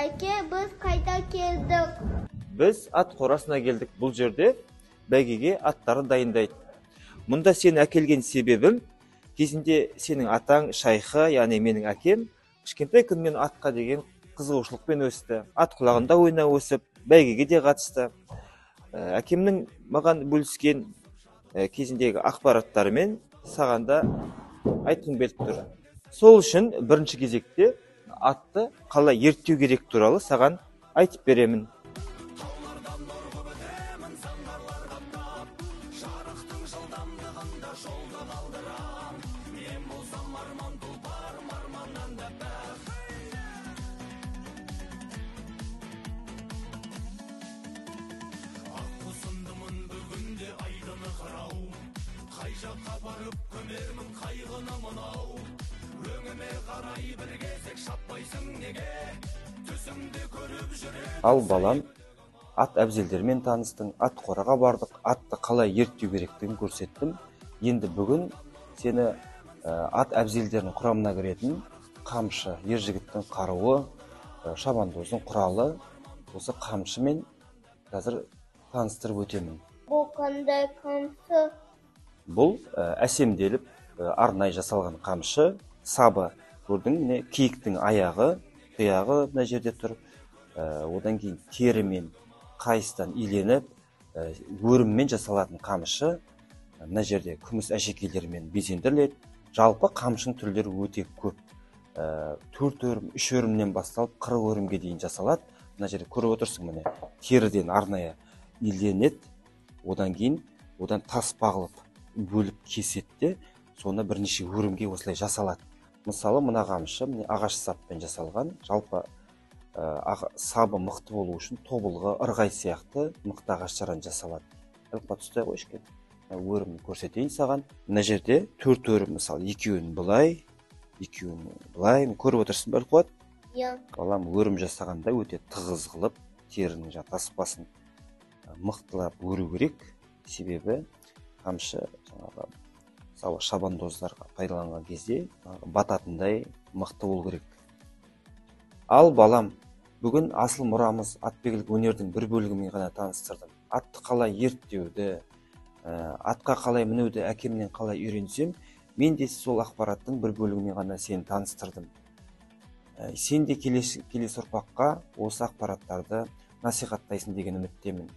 Әке, біз қайда келдік? Біз ат қорасына келдік. Бұл жерде бәйгеге аттарды дайындайды. Мұнда сені әкелген себебім, кезінде сенің атаң Шайхы, яғни менің әкем, кішкентай күннен атқа деген қызығушылықпен өсті. Ат құлағында ойнап өсіп, бәйгеге де қатысты. Әкемнің маған бөліскен кезіндегі ақпараттарымен саған да айтқым келіп тұр. Сол үшін бірінші кезекте атты қалай ерттеу керек туралы саған айтып беремін. Ал балам, ат әбзелдерімен таныстың, ат қораға бардық, атты қалай ерттеу керектігін көрсеттім. Енді бүгін сені ат әбзелдерінің құрамына кіретін қамшы, ер жігіттің қаруы, шабандоздың құралы, осы қамшымен қазір таныстырып өтемін. Бұл қандай қамшы? Бұл әсемделіп арнайы жасалған қамшы, сабы. Көрдің, міне киіктің аяғы, тұяғы мына жерде тұр. Одан кейін терімен, қайыстан иленіп, өріммен жасалатын қамшы. Мына жерде күміс әшекейлермен безендіріледі. Жалпы қамшының түрлері өте көп. 4 өрім, 3 өрімнен басталып 40 өрімге дейін жасалады. Мына жерде көріп отырсың, міне теріден арнайы иленеді. Одан кейін одан таспа қылып бөліп кеседі де, соны бірнеше өрімге осылай жасалады. Мысалы, мына қамшы міне ағаш саппен жасалған. Жалпы сабы мықты болу үшін тобылғы, ырғай сияқты мықты ағаштардан жасалады. Әлқуат, ұстай қойшы кел. Өрімін көрсетейін саған. Мына жерде 4 өрім, мысалы, екеуін былай, екеуін былай. Көріп отырсың ба, Әлқуат? Иә. Балам, өрім жасағанда өте тығыз қылып, терінің жаңа таспасын мықтылап өру керек. Себебі қамшы жаңағы, мысалы, шабандоздарға пайдаланған кезде бататындай мықты болу керек. Ал балам, бүгін асыл мұрамыз атбегілік өнердің бір бөлігімен ғана таныстырдым. Атты қалай ерттеуді, атқа қалай мінуді әкемнен қалай үйренсем, мен де сол ақпараттың бір бөлігімен ғана сені таныстырдым. Сен де келесі ұрпаққа осы ақпараттарды насихаттайсың деген үміттемін.